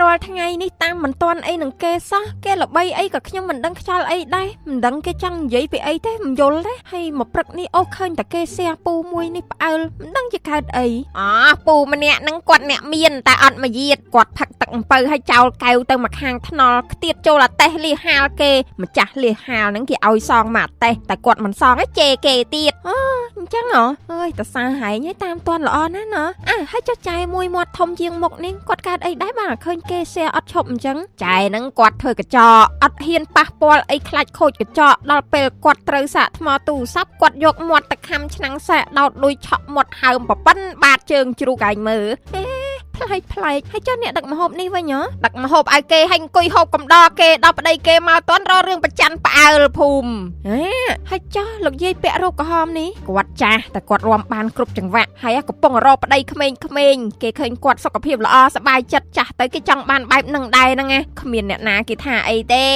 រាល់ថ្ងៃនេះតាមមិនទាន់អីនឹងគេសោះគេល្បីអីក៏ខ្ញុំមិនដឹងខ្យល់អីដែរមិនដឹងគេចង់និយាយពីអីទេមិនយល់ទេហើយមកព្រឹកនេះអូឃើញតែគេសះពូមួយនេះផ្អើលមិនដឹងជាកើតអីអូពូម្នាក់ហ្នឹងគាត់អ្នកមានតែអត់មកយាតគាត់ផឹកទឹកអំពៅឲ្យចោលកែវទៅមកខាងថ្នល់ខ្ទាតចូលអាតេះលៀហាលគេម្ចាស់លៀហាលហ្នឹងគេឲ្យសងមកអាតេះតែគាត់មិនសងឯជេរគេទៀតអូអញ្ចឹងហ៎អើយតសាហែងឯតាមទាន់ល្អណាស់ណអាហើយចុះចែមួយមាត់ធំជាងមុខនេះគាត់កើតអីដែរបាទឃើញគេសះអត់ឈប់អញ្ចឹងចែហ្នឹងគាត់ធ្វើកញ្ចក់អត់ហ៊ានប៉ះពាល់អីខ្លាចខូចកញ្ចក់ដល់ពេលគាត់ត្រូវសាកថ្មទូរស័ព្ទគាត់យកមាត់ទៅខំឆ្នាំងសាកដោតដូចឆក់មាត់ហើមប្រប៉ិនបាតជើងជ្រូកឯងមើលប្លែកប្លែកហើយចុះអ្នកដឹកម្ហូបនេះវិញហ៎ដឹកម្ហូបឲ្យគេហើយអង្គុយហូបកំដរគេដល់ប្តីគេមកតន់រករឿងប្រច័នផ្អើលភូមិហេហើយចុះលោកយាយពាក់រ៉ូបក្រហមនេះគាត់ចាស់តែគាត់រាំបានគ្រប់ចង្វាក់ហើយកំពុងរកប្តីក្មេងៗគេឃើញគាត់សុខភាពល្អសប្បាយចិត្តចាស់ទៅគេចង់បានបែបនឹងដែរហ្នឹងណាគ្មានអ្នកណាគេថាអីទេ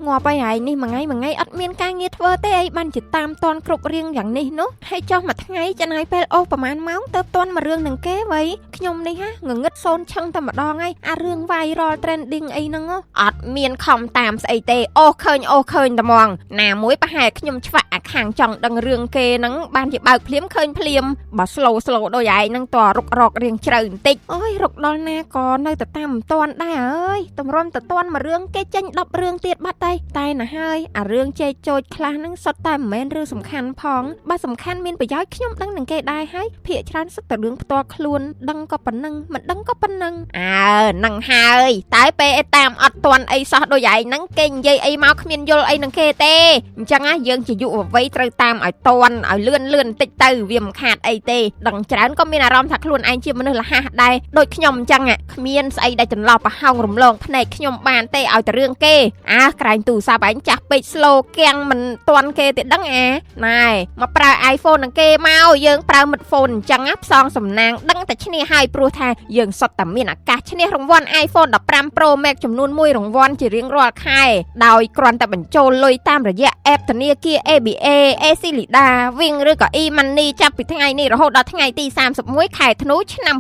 ងាប់ហើយហើយនេះមួយថ្ងៃមួយថ្ងៃអត់មានការងារធ្វើទេអីបានជាតាមតន់គ្រប់រៀងយ៉ាងនេះនោះហើយចុះមួយថ្ងៃចំណាយពេលអូសប្រហែលម៉ោងទៅតន់មួយរឿងនឹងគេវ៉ៃខ្ញុំនេះហាងងឹតសូនឆឹងតែម្ដងហើយអារឿង viral trending អីហ្នឹងអត់មានខំតាមស្អីទេអូឃើញអូឃើញតែហ្មងណាមួយប្រហែលខ្ញុំឆ្វាក់អាខាងចង់ដឹងរឿងគេហ្នឹងបានជាបើកភ្លាមឃើញភ្លាមបើ slow slow ដូចឯងហ្នឹងតរុករករៀងជ្រៅបន្តិចអូយរុកដល់ណាក៏នៅតែតាមមិនតាន់ដែរអើយតម្រាំតែតាន់មួយរឿងគេចេញ10រឿងទៀតបាត់តែតែណាហើយអារឿងជែកចោចខ្លះហ្នឹងសុទ្ធតែមិនមែនរឿងសំខាន់ផងបើសំខាន់មានប្រយោជន៍ខ្ញុំដឹងនឹងគេដែរហើយភាកច្រើនសុទ្ធតែរឿងផ្ទាល់ខ្លួនដឹងក៏ប៉ុណ្ណឹងមិនដឹងក៏ប៉ុណ្ណឹងអើនឹងហើយតែពេលឯតាមអត់ទាន់អីសោះដូចឯងហ្នឹងគេនិយាយអីមកគ្មានយល់អីនឹងគេទេអញ្ចឹងណាយើងជាយុវវ័យត្រូវតាមឲ្យទាន់ឲ្យលឿនលឿនបន្តិចទៅវាមិនខាតអីទេដឹងច្រើនក៏មានអារម្មណ៍ថាខ្លួនឯងជាមនុស្សលះដែរដូចខ្ញុំអញ្ចឹងគ្មានស្អីដែលចន្លោះប្រហោងរំលងភ្នែកខ្ញុំបានទេឲ្យតែរឿងគេអើក្រែងទូរស័ព្ទឯងចាស់ពេក slow គៀងមិនទាន់គេទេដឹងអាណែមកប្រើ iPhone នឹងគេមកយើងប្រើមិត្ត phone អញ្ចឹងផ្សងសំណាងដឹងតែឈ្នះហើយព្រោះថាយើងសុទ្ធតែមានឱកាសឈ្នះរង្វាន់ iPhone 15 Pro Max ចំនួន1រង្វាន់ជារៀងរាល់ខែដោយគ្រាន់តែបញ្ចូលលុយតាមរយៈ app ធនាគារ ABA ACLEDA Wing ឬក៏ e-money ចាប់ពីថ្ងៃនេះរហូតដល់ថ្ងៃទី31ខែធ្នូឆ្នាំ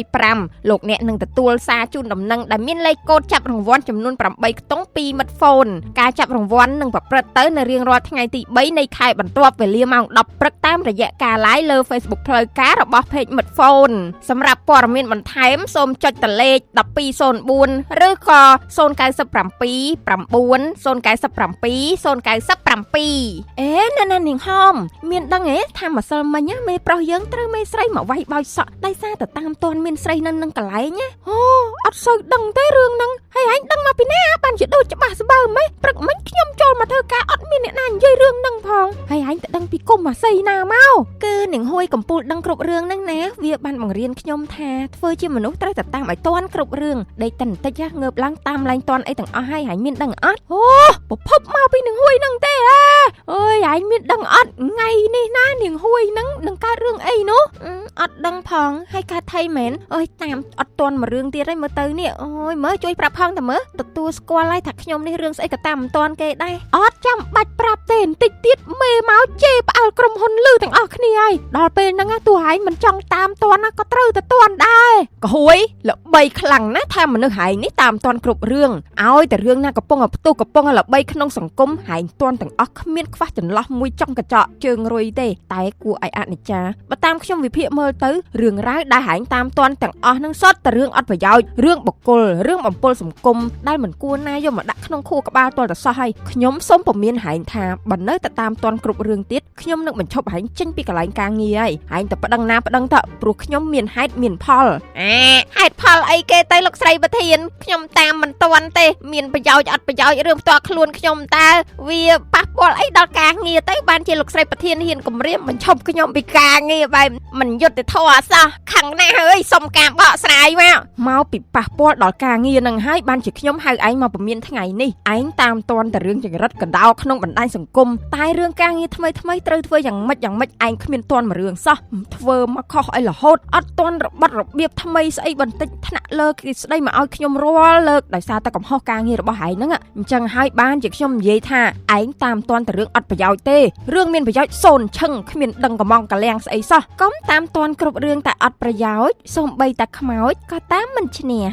2025លោកអ្នកនឹងទទួលសារជូនដំណឹងដែលមានលេខកូដចាប់រង្វាន់ចំនួន8ខ្ទង់2មិត្ត phone ការចាប់រង្វាន់នឹងប្រព្រឹត្តទៅនៅរៀងរាល់ថ្ងៃទី3នៃខែបន្ទាប់វេលាម៉ោង10ព្រឹកតាមរយៈការ live លើ Facebook ផ្លូវការរបស់ page មិត្ត phone សម្រាប់ព័ត៌មានបន្ថែមសូមចុចតលេខ1204ឬក៏097 9 097 097អេណាណានាងហមមានដឹងទេថាម្សិលមិញមេប្រុសយើងត្រូវមេស្រីមកវាយបោចសក់ដោយសារតែតាមទាន់មានស្រីនៅនឹងកន្លែងណាអូអត់សូវដឹងទេរឿងហ្នឹងហើយឯងដឹងមកពីណាបានជាដូចច្បាស់ស្បើម៉េះព្រឹកមិញខ្ញុំចូលមកធ្វើការអត់មានអ្នកណានិយាយរឿងហ្នឹងផងហើយឯងទៅដឹងពីគុំអាស័យណាមកគឺនាងហួយកំពូលដឹងគ្រប់រឿងហ្នឹងណាវាបានបង្រៀនខ្ញុំថាធ្វើជាមនុស្សត្រូវតែតាមឲ្យទាន់គ្រប់រឿងដេកតែបន្តិចងើបឡើងតាមឡើងទាន់អីទាំងអស់ហើយឯងមានដឹងអត់អូប្រភពមកពីនាងហួយហ្នឹងទេអាអើយឯងមានដឹងអត់ថ្ងៃនេះណានាងហួយហ្នឹងនឹងកើតរឿងអីនោះអត់ដឹងផងហើយកើតថៃមែនអើយតាមអត់ទាន់មួយរឿងទៀតហើយមើលទៅនេះអូយមើលជួយប្រាប់ផងតើមើលទទួលស្គាល់ហើយថាខ្ញុំនេះរឿងស្អីក៏តាមមិនទាន់គេដែរអត់ចាំបាច់ប្រាប់ទេបន្តិចទៀតមេមកជេរផ្អើលក្រុមហ៊ុនលឺទាំងអស់គ្នាហើយដល់ពេលហ្នឹងទោះឯងមិនចង់តាមទាន់ណាក៏ត្រូវតែទាន់ដែរក្ហួយល្បីខ្លាំងណាស់ថាមនុស្សហែងនេះតាមទាន់គ្រប់រឿងឲ្យតែរឿងណាកំពុងផ្ទុះកំពុងល្បីក្នុងសង្គមហែងទាន់ទាំងអស់គ្មានខ្វះចន្លោះមួយចង់កញ្ចក់ជើងរុយទេតែគួរឲ្យអនិច្ចាបើតាមខ្ញុំវិភាគមើលទៅរឿងរ៉ាវដែលហែងតាមទាន់ទាំងអស់នឹងសុទ្ធតែរឿងអត់ប្រយោជន៍រឿងបុគ្គលរឿងបំពុលសង្គមដែលមិនគួរណាយកមកដាក់ក្នុងខួរក្បាលទាល់តែសោះហើយខ្ញុំសូមពមៀនហែងថាបើនៅតែតាមទាន់គ្រប់រឿងទៀតខ្ញុំនឹងបញ្ឈប់ហែងចេញពីកន្លែងការងារហើយហែងតែប្តឹងណាប្តឹងទៅព្រោះខ្ញុំមានហេតុមានផលអាហេតុផលអីគេទៅលោកស្រីប្រធានខ្ញុំតាមមិនទាន់ទេមានប្រយោជន៍អត់ប្រយោជន៍រឿងផ្ទាល់ខ្លួនខ្ញុំតើវាប៉ះពាល់អីដល់ការងារទៅបានជាលោកស្រីប្រធានហ៊ានគម្រាមបញ្ឈប់ខ្ញុំពីការងារបែបមិនយុត្តិធម៌សោះខឹងណាស់ហើយសុំការបកស្រាយមកពីប៉ះពាល់ដល់ការងារនឹងហើយបានជាខ្ញុំហៅឯងមកពមៀនថ្ងៃនេះឯងតាមទាន់តែរឿងចង្រិតកណ្ដោក្នុងបណ្ដាញសង្គមតែរឿងការងារថ្មីថ្មីត្រូវធ្វើយ៉ាងម៉េចយ៉ាងម៉េចឯងគ្មានទាន់មួយរឿងសោះធ្វើមកខុសអីរហូតអត់ទាន់របត់របៀបថ្មីស្អីបន្តិចថ្នាក់លើគេស្ដីមកឲ្យខ្ញុំរាល់លើកដោយសារតែកំហុសការងាររបស់ឯងហ្នឹងអញ្ចឹងហើយបានជាខ្ញុំនិយាយថាឯងតាមទាន់តែរឿងអត់ប្រយោជន៍ទេរឿងមានប្រយោជន៍សូន្យឈឹងគ្មានដឹងកំងកលាំងស្អីសោះកុំតាមទាន់គ្រប់រឿងតែអត់ប្រយោជន៍សូម្បីតែខ្មោចក៏តាមមិនឈ្នះ